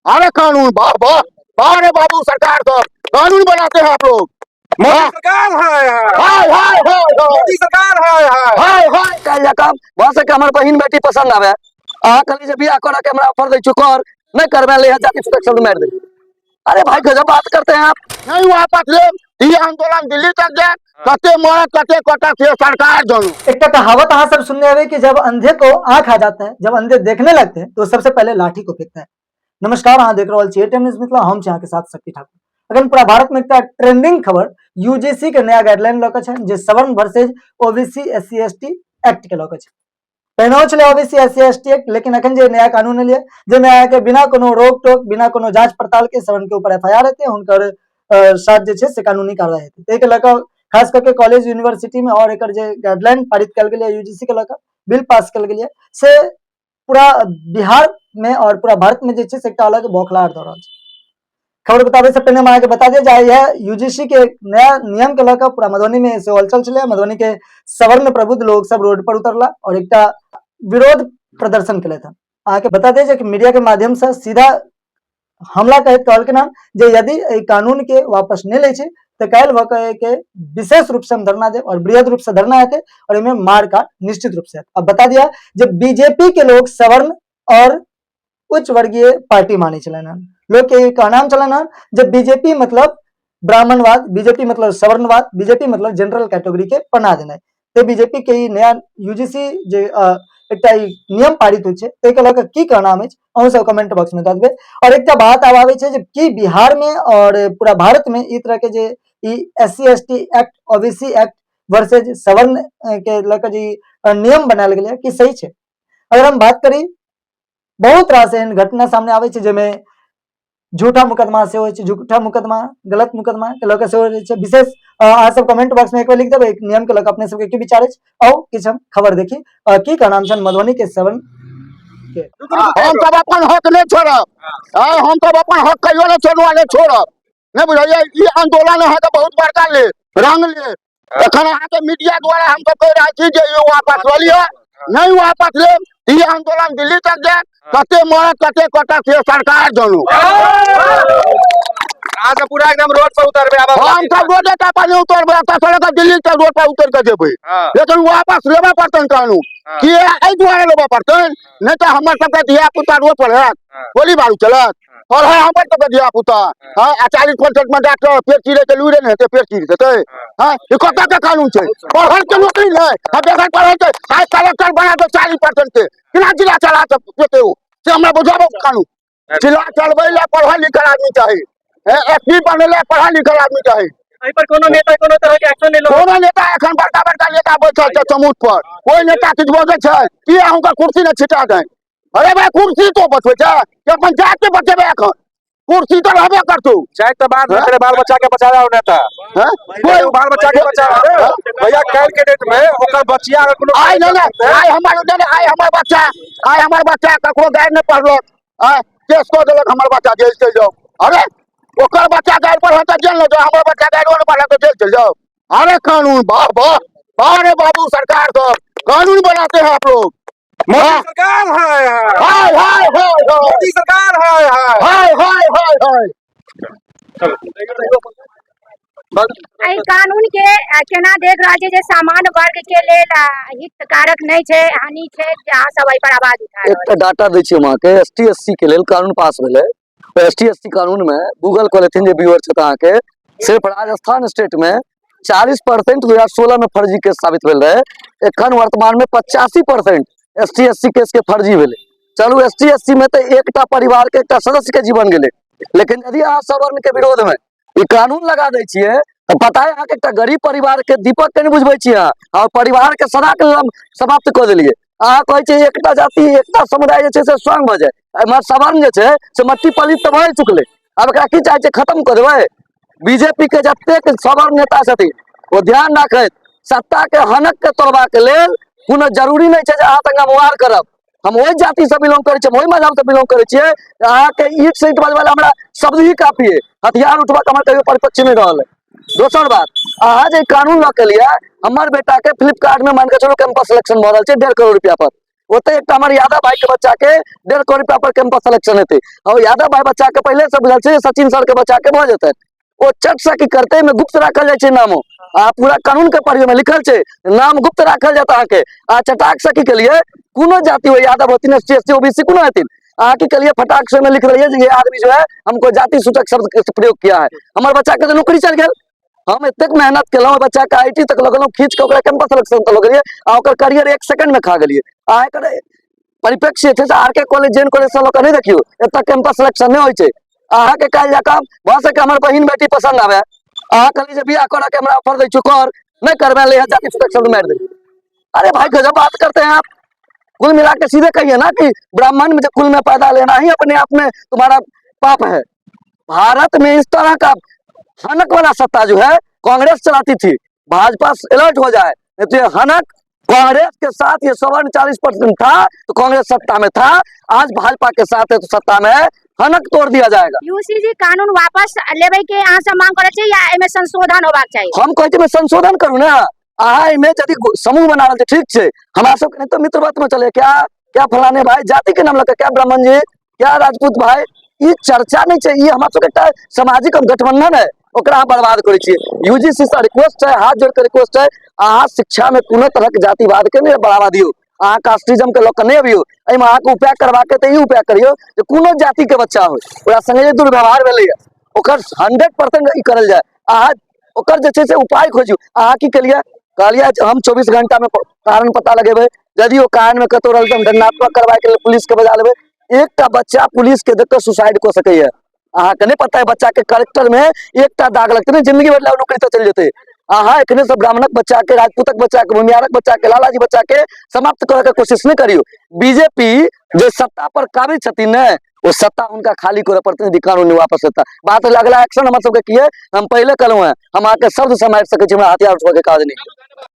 अरे कानून, वाह वाह वाह रे बाबू सरकार, सब कानून बनाते हैं आप लोग। मोदी सरकार है, हाय हाय हाय मोदी सरकार है। हाय हाय। काल्हि जकाँ भऽ सके हमर बहिन बेटी पसंद आवे, अहाँ कहली जे बियाह करऽ के हमरा ऑफर दै छी, कर नहीं करबे ले जाति सूचक शब्द मारि दे। अरे भाई गजब बात करते हैं आप। नहीं वापस ले, ई आंदोलन दिल्ली तक जाए, कते मरत कते कटत से सरकार जानू। एकटा कहावत अहाँ सब सुनने हेबै कि जब अंधे को आंख आ जाता है, जब अंधे देखने लगते हैं तो सबसे पहले लाठी को फेंकता है। नमस्कार, अहाँ देख रहल छी एटीएम न्यूज मिथिला, हम छी अहाँके साथ शक्ति ठाकुर। अखन पूरा भारत में एकटा ट्रेंडिंग खबर यूजीसी के नया गाइडलाइन लऽ के छै, जे सवर्ण versus OBC SC ST act के लऽ के छै। पहिने छलै ओबीसी एससी एसटी एक्ट, लेकिन अखन जे नया कानून एलै जाहिमे अहाँके बिना कोनो रोक टोक, बिना कोनो जांच पड़ताल के सवर्ण के ऊपर एफआईआर हेतै, हुनकर साथ जे छै से कानूनी कार्रवाई हेतै। ताहिके लऽ कऽ खास कऽ के कॉलेज यूनिवर्सिटी में और एकर जे गाइडलाइन पारित कयल गेलै, यूजीसी के लऽ कऽ बिल पास कयल गेलै, से पूरा बिहार में और पूरा भारत में जे छै से एकटा अलग बौखलाहट दऽ रहल छै। खबर बताबै से पहिने हम अहाँके बता दिया जाय है, यूजीसी के नया नियम के लऽ कऽ पूरा मधुबनी में से हलचल छलै। मधुबनी के सवर्ण प्रबुद्ध लोग सब रोड पर उतरला और एकटा विरोध प्रदर्शन केलथि हन। अहाँके बता दे जे कि मीडिया के माध्यम से सीधा हमला कहैत कहलखिन हन जे यदि एहि कानून के वापस नहि लै छै तऽ काल्हि भऽ कऽ के विशेष रूप से हम धरना देब और बृहद रूप से धरना हेतै और एहिमे मार काट निश्चित रूप से हेतै। अब बता दिया जे बीजेपी के लोग सवर्ण और उच्च वर्गीय पार्टी मानै छलनि हन। लोग के ई कहनाम छलनि हन जे बीजेपी मतलब ब्राह्मणवाद, बीजेपी मतलब सवर्णवाद, बीजेपी मतलब जनरल कैटेगरी के पना देनाइ। ते बीजेपी के ई नया यूजीसी जे एकटा ई नियम पारित होइ छै ताहिके लऽ कऽ की कहनाम अछि, अहूँ सब कमेंट बॉक्स में दऽ देबै। और एकटा बात आब आबै छै जे की बिहार में और पूरा भारत में ई तरह के जे ई S C S T act, OBC act versus सवर्ण के लऽ कऽ जे ई नियम बनायल गेलै की सही छै? अगर हम बात करी, बहुत रास एहन घटना सामने आबै छै जाहिमे झूठा मुकदमा सेहो होइ छै, झूठा मुकदमा, गलत मुकदमा के लऽ कऽ सेहो होइ छै। विशेष अहाँ सब कमेंट बॉक्स में एक बेर लिख देबै नियम के लऽ कऽ अपने सबके की विचार अछि। आउ किछु हम खबर देखी, की कहनाम छनि मधुबनी के सवर्ण के। हम सब अपन हक नहि छोड़ब, हम सब अपन हक कहियो नहि छोड़ू आ नहि छोड़ब। नहि बुझलियै, ई आंदोलन अहाँके बहुत बड़का लेत, रंग लेत। एखन अहाँके मीडिया द्वारा हम सब कहि रहल छी जे ई वापस लऽ लिअ, नहि वापस लेब ई आंदोलन दिल्ली तक जायत, कते मरत कते कटत से सरकार जानू। अहाँ सब पूरा एकदम रोड पर उतरबै आब? हम सब रोडे टा पर नहि उतरबै, एतऽ से लऽ कऽ दिल्ली तक रोड पर उतर कऽ जेबै, लेकिन वापस लेबऽ पड़तनि कानून। किए एहि दुआरे लेबऽ पड़तनि, नहि तऽ हमर सबके धिया पुता रोड पर हैत, गोली बारू चलत और है हमर सबके धिया पुता। हाँ, आ 40% में डॉक्टर पेट चीरे के लूरे नहि हेतै, पेट चीर देतै। हाँ, ई कतऽ के कानून छै? पढ़ल के नौकरी नहि आ बेगर पढ़ल के आइ कलेक्टर बना दो 40% के, केना जिला चला पेतै ओ, से हमरा बुझाबो कानून। जिला चलबै लए पढ़ल लिखल आदमी चाही, एस पी बनै लए पढ़ल लिखल आदमी चाही। एहि पर कोनो नेता कोनो तरह के एक्शन नहि लऽ कोनो नेता एखन बड़का बड़का नेता बैठल छै चमूट पर, कोइ नेता किछु बजै छै कि अहूँके कुर्सी नहि छिटा दै? अरे भाई, कुर्सी तो बचबै छै कि अपन जात के बचेबै? एखन कुर्सी तऽ रहबे करतौ। जाइत तऽ बाद में तेरे बाल बच्चा के बचा रहा नेता। हैं? कोई बाल बच्चा के बचा रहा भैया, काल्हि के डेट में ओकर बचिया अगर कोनो आइ नहि नहि, आइ हमर नहि नहि, आइ हमर बच्चा, आइ हमर बच्चा ककरो गारि नहि पढ़लक, आइ केस कऽ देलक, हमर बच्चा जेल चलि जाउ। अरे ओकर बच्चा गारि पढ़ल तऽ जेल नहि जाउ, हमर बच्चा गारिओ नहि पढ़ल तऽ जेल चलि जाउ। अरे कानून, वाह वाह वाह रे बाबू सरकार, सब कानून बनाते हैं आप लोग। मोदी सरकार है, हाय हाय हाय मोदी सरकार है। हाय हाय हाय हाय। एहि कानून के केना देख रहल छी जे सामान्य वर्ग के लेल हितकारक नहि छै, हानि छै, जे अहाँ सब एहि पर आवाज उठा रहल? एकटा डाटा दै छी हम अहाँके। एस टी एस सी के लेल कानून पास भेलै, एस टी एस सी कानून में गूगल कऽ लेथिन जे व्यूअर छथि अहाँके, सिर्फ राजस्थान स्टेट में 40% 2016 में फर्जी केस साबित भेल रहे, एखन वर्तमान में 85% S T S C case के फर्जी भेलै। चलू, एस टी एस सी में तऽ एकटा परिवार के एकटा सदस्य के जीवन गेलै, लेकिन यदि अहाँ सवर्ण के विरोध में ई कानून लगा दै छियै तऽ पता है अहाँके एकटा गरीब परिवार के दीपक के नहि बुझबै छियै अहाँ, और परिवार के सदा के लेल समाप्त कऽ देलियै। अहाँ कहै छियै एकटा जाति एकटा समुदाय जे छै से स्ट्रांग भऽ जाय, एम्हर सवर्ण जे छै से मट्टी पलित तऽ भए चुकलै, आब एकरा की चाहै छियै, खत्म कऽ देबै? बीजेपी के जतेक सवर्ण नेता छथिन ओ ध्यान राखैत, सत्ता के हनक के तोड़बाक लेल कोनो जरूरी नहि छै जे अहाँ संगे हम वार करब। हम ओहि जाति से बिलोंग करै छियै, हम ओहि मजहब से बिलोंग करै छियै, अहाँके ईट से ईट बजबै लए हमरा शब्द ही काफी है, हथियार उठबा के हमर कहियो परिपक्ष नहि रहल है। दोसर बात, अहाँ जे कानून लऽ के लिए हमर बेटा के फ्लिपकार्ट में मान के चलू कैंपस सिलेक्शन भऽ रहल छै 1.5 करोड़ रुपया पर, ओतै एकटा हमर यादव भाई के बच्चा के 1.5 करोड़ रुपया पर कैंपस सिलेक्शन हेतै। और यादव भाई बच्चा के पहिले से बुझल छै जे सचिन सर के बच्चा के भऽ जेतै। ओ चट से की करतै, एहिमे गुप्त राखल जाइ छै नामो, आ पूरा कानून के पढ़ियो में लिखल छै नाम गुप्त राखल जायत अहाँके। आ चटाक से की केलिए, कोनो जाति हो, यादव होथिन, S T, S C, OBC, कोनो हेथिन, अहाँ की केलिए, फटाक से में लिख रही है जे ये आदमी जो है हमको जाति सूचक शब्द के प्रयोग किया है। हमर बच्चा के तऽ नौकरी चलि गेल। हम एतेक मेहनत केलहुँ, बच्चा के IT तक लगेलहुँ, खींच के ओकरा कैंपस सिलेक्शन तक लगेलियै, आ ओकर करियर एक सेकंड में खा गेलियै। अहाँ एकर परिप्रेक्ष्य जे छै से आर के कॉलेज, जेन कॉलेज सब लऽ कऽ नहि देखियौ, एतऽ कैंपस सिलेक्शन नहि होइ छै। अहाँके काल्हि जाकऽ भऽ सके हमर बहिन बेटी पसन्द आबै, अहाँ कहली जे बियाह करऽ के हमरा ऑफर दै छियौ, कर नहीं करबै ले जाति सूचक शब्द मारि दे। अरे भाई, गजब बात करते हैं आप। कुल मिला के सीधे कहिए ना कि ब्राह्मण में कुल में पैदा लेना ही अपने आप में तुम्हारा पाप है। भारत में इस तरह का हनक वाला सत्ता जो है कांग्रेस चलाती थी। भाजपा अलर्ट हो जाए, नहीं तो ये हनक कांग्रेस के साथ ये सवर्ण 40% था तो कांग्रेस सत्ता में था, आज भाजपा के साथ है तो सत्ता में है। हनक तोड़ दिया जाएगा। यूसीसी कानून वापस लेबै के अहाँ सब मांग करै छी या एहिमे संशोधन होबाक चाही? हम कहै छी संशोधन करू ने। अहाँ एहिमे यदि समूह बना रहल छी, ठीक छै, हमरा सबके नहि तऽ मित्रवत में चले। क्या क्या फलाने भाई जाति के नाम लऽ क्या ब्राह्मण जी, क्या राजपूत भाई, ई चर्चा नहि छै। ई हमरा सबके एकटा सामाजिक गठबंधन है, ओकरा अहाँ बर्बाद करै छियै। यूजीसी से रिक्वेस्ट है, हाथ जोड़ के रिक्वेस्ट है, अहाँ शिक्षा में कोनो तरह के जातिवाद के नहि बढ़ावा दियौ। अहाँ कास्टिज्म के लऽ कऽ नहि अबियौ एहिमे। अहाँके उपाय करबाके तऽ ई उपाय करियौ जे कोनो जाति के बच्चा होइ, ओकरा संगे जे दुर्व्यवहार भेलैया ओकर 100% ई करल जाय। अहाँ ओकर जे छै से उपाय खोजियौ। अहाँ की केलियै? कहलियै जे हम 24 घंटा में कारण पता लगेबै, यदि ओ कारण में कतौ रहल तऽ हम दंडात्मक कार्रवाई के लेल पुलिस के बजा लेबै। एकटा बच्चा पुलिस के देख कऽ सुसाइड कऽ सकैया, अहाँके नहि पता है। बच्चा के करेक्टर में एकटा दाग लगतै ने, जिंदगी भर नौकरी तऽ चलि जेतै। अहाँ एखने से ब्राह्मणक बच्चा के, राजपूतक बच्चा के, भूमिहारक बच्चा के, लालाजी बच्चा के समाप्त करऽ के कोशिश नहि करियौ। बीजेपी जे सत्ता पर काबिज छथिन ने, ओ सत्ता हुनका खाली करऽ पड़तै यदि कानून नहि वापस हेता। बात अगला एक्शन हमर सबके की है, हम पहिले कहलहुँ हेँ, हम अहाँके शब्द सम्हारि सकै छी, हमरा हथियार उठबऽ के काज नहि।